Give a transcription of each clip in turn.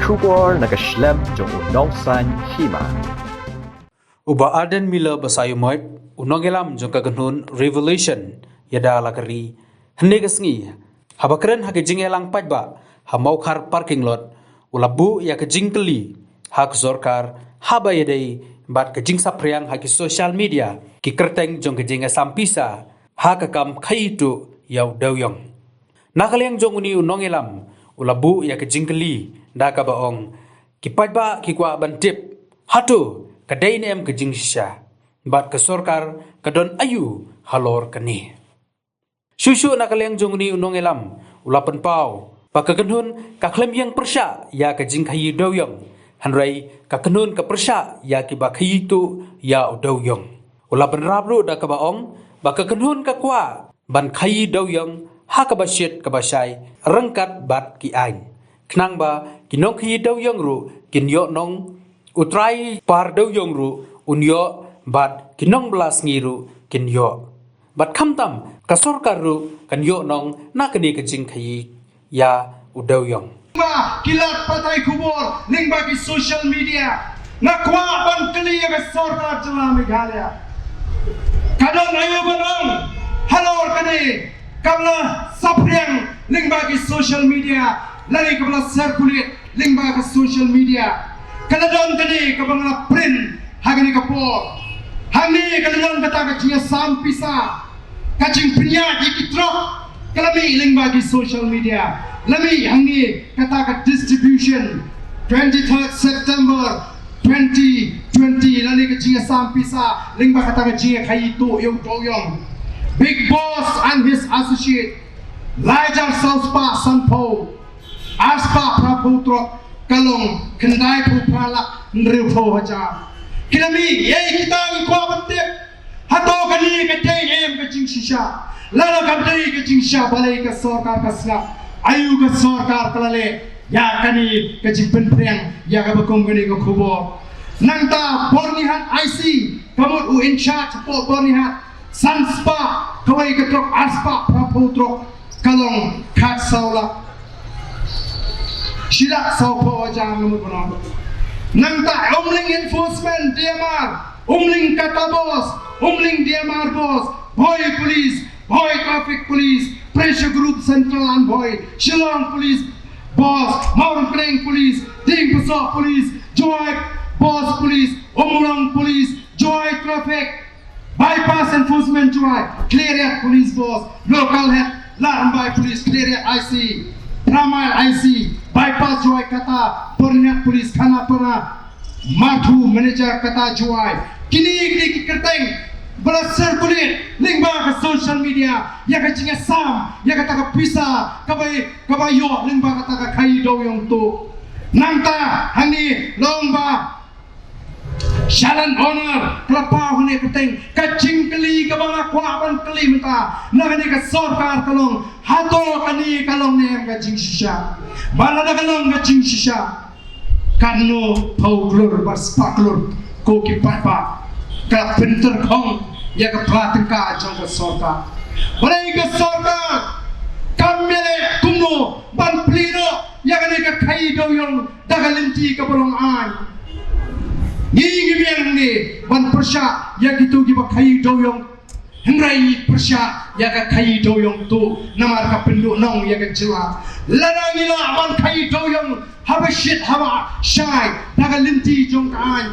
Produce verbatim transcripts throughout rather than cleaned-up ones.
Khubor na ka shlem jong u Nongsaiñ Hima. U Bah Ardent Miller Basaiawmoit, u nongïalam jong ka kynhun Revolution, ïada la ka ri, hynne ka sngi, haba kren ha ka jingïalang paidbah ha Mawkhar parking lot, u la buh ïa ka jingkylli ha ka sorkar haba ïadei bad ka jingsaphriang ha ki social media ki kyrteng jong ka jingïasam pisa ha ka kam khaii tuh ïa u dewiong. Na ka liang jong une u nongïalam, u la buh ïa ka jingkylli da kaba ong, ki paidbah ki kwah ban tip, hato ka dei ne em ka jingshisha, bad ka sorkar ka don aïu halor kane. Shuh shuh na ka liang jong une u nongïalam, u la pynpaw ba ka kynhun ka khlem ïeng pyrshah ïa ka jingkhaii dewiong, hynrei ka kynhun ka pyrshah ïa kiba khaii tuh ïa u dewiong. U la bynrap ruh da kaba ong ba ka kynhun ka kwah ban khaii dewiong ha kaba shit kaba shai ryngkat bad ki aiñ, khnang ba ki nongkhaii dewiong ruh kin ïoh nong, u trai par dewiong ruh un ïoh, bad ki nongbylla sngi ruh kin ïoh, bad khamtam ka sorkar ruh kan ïoh nong na kane ka jingkhaii ïa u dewiong. Ba ki lad pathai khubor lyngba ki social media, nga kwah ban kylli ïa ka sorkar jylla Meghalaya, ka don aïu ban ong halor kane kaba la saphriang lyngba ki social media, lane kaba la circulate lyngba ka social media. Ka la don kane kaba nga la print ha kane ka por. Hangne ka la don kata ka jingïasam pisa, ka jingpynïaid ïa ki trok, ka la mih lyngba ki social media. La mih hangne kata ka distribution, twenty-third September twenty twenty, lane ka jingïasam pisa lyngba kata ka jingïakhaii tuh ïa u dewiong. Bigg Boss and his associate, lai hajar saw spah sanphew, ar spah phraphew trok ka long khyndaiphew phra lak hynriewphew hajar. Ki la mih, ïa kita ngi kwah ban tip, hato kane ka dei ne em ka jingshisha? Lada ka dei ka jingshisha, balei ka sorkar ka sngap? Aïu ka sorkar ka la leh ïa kane ka jingpynphriang ïa kaba kum kane ka khubor? Nangta Byrnihat I C, ka mut u in charge hapoh Byrnihat, san spah kawei ka trok, ar spah phraphew trok ka long khatsaw lak, shi lak sawphew hajar, nga mut ban ong. Nangta Umling Enforcement, D M R, Umling kata boss, Umling D M R boss, Bhoi Police, Bhoi Traffic Police, Pressure Group Central Envoy, Shillong Police boss, Mawryngkneng Police, Diengphasok Police, Jowai boss Police, Ummulong Police, Jowai Traffic, Bypass Enforcement Jowai, Khliehriat Police Boss, Local Head, Ladrymbai Police, Khliehriat I C, Phramile I C, Bypass Jowai kata, Byrnihat Police, Khanapara, Mathu Manager kata Jowai. Kine, kine ki kyrteng ba la circulate lyngba ka social media ïa ka jingïasam ïa kata ka pisa kaba, kaba ïoh lyngba kata ka khaii dewiong tuh. Nangta hangne la ong ba Shalin Honor, ka la paw hangne kyrteng. Ka jingkylli kaba nga kwah ban kylli mynta na kane ka sorkar ka long, hato kane ka long ne em ka jingshisha? Ba lada ka long ka jingshisha, katno phew klur bad spah klur ko ki paidbah ka la pyntyrkhong ïa ka phla tyngka jong ka sorkar? Balei ka sorkar kam leh kumno ban plie noh ïa kane ka khaii dewiong da ka lynti kaba long aiñ? Ngi, ngi biang ngi ban pyrshah ïa kito kiba khaii dewiong, hynrei ngi pyrshah ïa ka khaii dewiong tuh namar ka pynduhnong ïa ka jylla. Lada ngi lah ban khaii dewiong haba shit haba shai da ka lynti jong ka aiñ,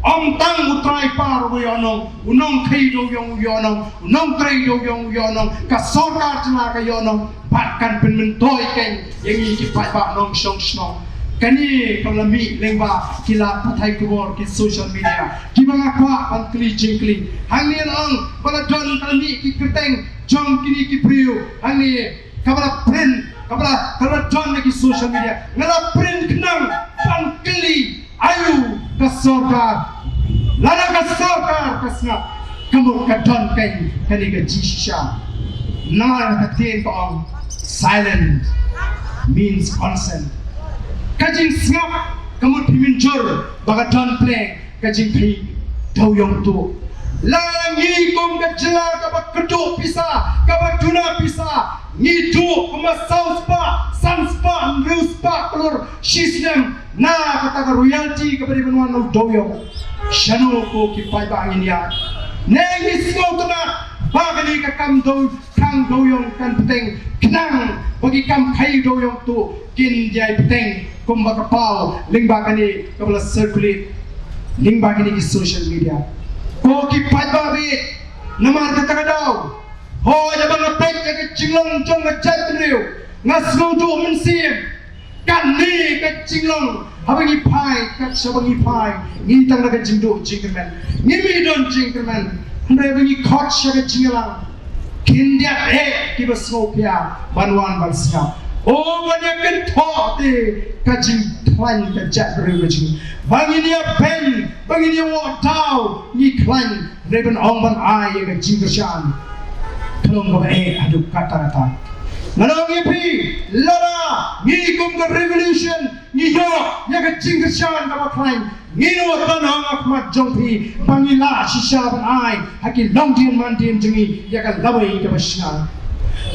ym tang u trai par u ïoh nong, u nongkhaii dewiong u ïoh nong, u nongtrei dewiong u ïoh nong, ka sorkar jylla ka ïoh nong, bad kan pynmyntoi keiñ ïa ngi ki paidbah nongshong shnong. Kane ka la mih lyngba ki lad pathai khubor, ki social media, kiba nga kwah ban kylli jingkylli. Hangne la ong ba la don, ka la mih ki kyrteng jong kine ki briew hangne, kaba la print, kaba la, kaba la don na ki social media. Nga la print khnang ban kylli aïu ka sorkar. Lada ka sorkar ka sngap, ka mut ka don keiñ kane ka jingshisha. Namar ka ktien ka ong, silent means consent. Ka jingsngap ka mut phi mynjur ba ka don pyrshah ka jingkhaii dewiong tuh. La ngi kum ka jylla kaba kynduh pisa, kaba duna pisa, ngi duh kumba saw spah, san spah, hynriew spah klur, Shi snem na kata ka royalty kaba dei ban wan na u dewiong. Shano ko ki paidbah ngin ïaid? Ne ngi sngewtynnat ba kane ka kam dew khang dewiong kan bteng, khnang ba ki kam khaïi dewiong tu kin ïai bteng kumba ka paw lyngba kane kaba la circulate lyngba kine ki social media. Ko ki paidbah, namar kata ka daw, hooid, haba nga peit ïa ka jinglong jong ka jaitbynriew, nga sngewthuh mynsiem. Kane ka jinglong, haba ngi phai, kat shaba ngi phai, ngi tang da ka jingduh jingkyrmen, ngim don jingkyrmen. Hynrei haba ngi khot sha ka jingïalang, khyndiat eh kiba sngewkhia ban wan ban sngap. O, ban ïa kynthoh te ka jingkhlaiñ ka jaitbynriew ka jong ngi. Ba ngin ïa beiñ, ba ngin ïa wad daw, ngi khlaiñ, hynrei ban ong ban ai ïa ka jingkyrshan, ka long kaba eh haduh katta katta. Ngan ong ïa phi, lada ngi kum ka revolution ngi ïoh ïa ka jingkyrshan kaba khlaiñ, ngin nud ban ong ha khmat jong phi ba ngi lah shisha ban ai ha ki longdien mandien jong ngi ïa ka lawei kaba shngaiñ.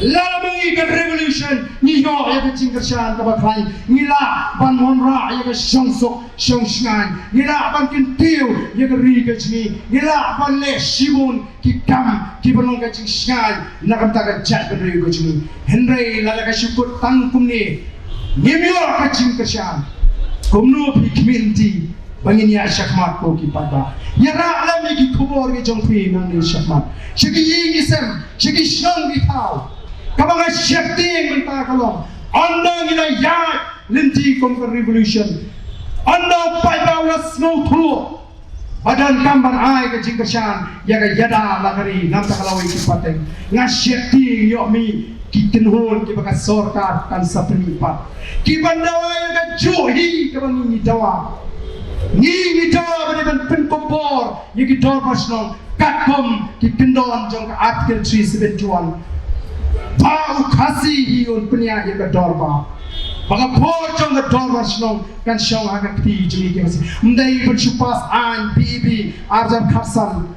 Lada ma ngi ka revolution ngi ïoh ïa ka jingkyrshan kaba khlaiñ, ngi lah ban wanrah ïa ka shongsuk shongshngaiñ, ngi lah ban kyntiew ïa ka ri ka jong ngi, ngi lah ban leh shibun ki kam kiba long ka jingshngaiñ na ka bynta ka jaitbynriew ka jong ngi. Hynrei lada ka shu kut tang kumne, ngim ïoh ka jingkyrshan, kumno phi khmih lynti ba ngin ïaid shakhmat, ko ki paidbah? Ïarah lem ïa ki khubor ki jong phi nangne shakhmat sha ki ïing ki sem, sha ki shnong ki thaw. Kaba nga sheptieng mynta ka long, ynda ngi la ïaid lynti kum ka revolution, ynda u paidbah u la sngewthuh ba donkam ban ai ka jingkyrshan ïa ka ïada la ka ri na ka bynta ka lawei ki pateng, nga sheptieng ïoh mih ki kynhun kiba ka sorkar kan sa pynmih pat, ki ban dawa ïa kajuh hi kaba ngi ngi dawa. Ngi ngi dawa ba dei ban pynkup bor ïa ki dorbar shnong katkum ki kyndon jong ka Article three seventy-one. Ba u Khasi hi un pynïaid ïa ka dorbar, ba ka bor jong ka dorbar shnong kan shong ha ka kti jong ngi ki Khasi. Ym dei ban shu pass aiñ B E B ar hajar khatsan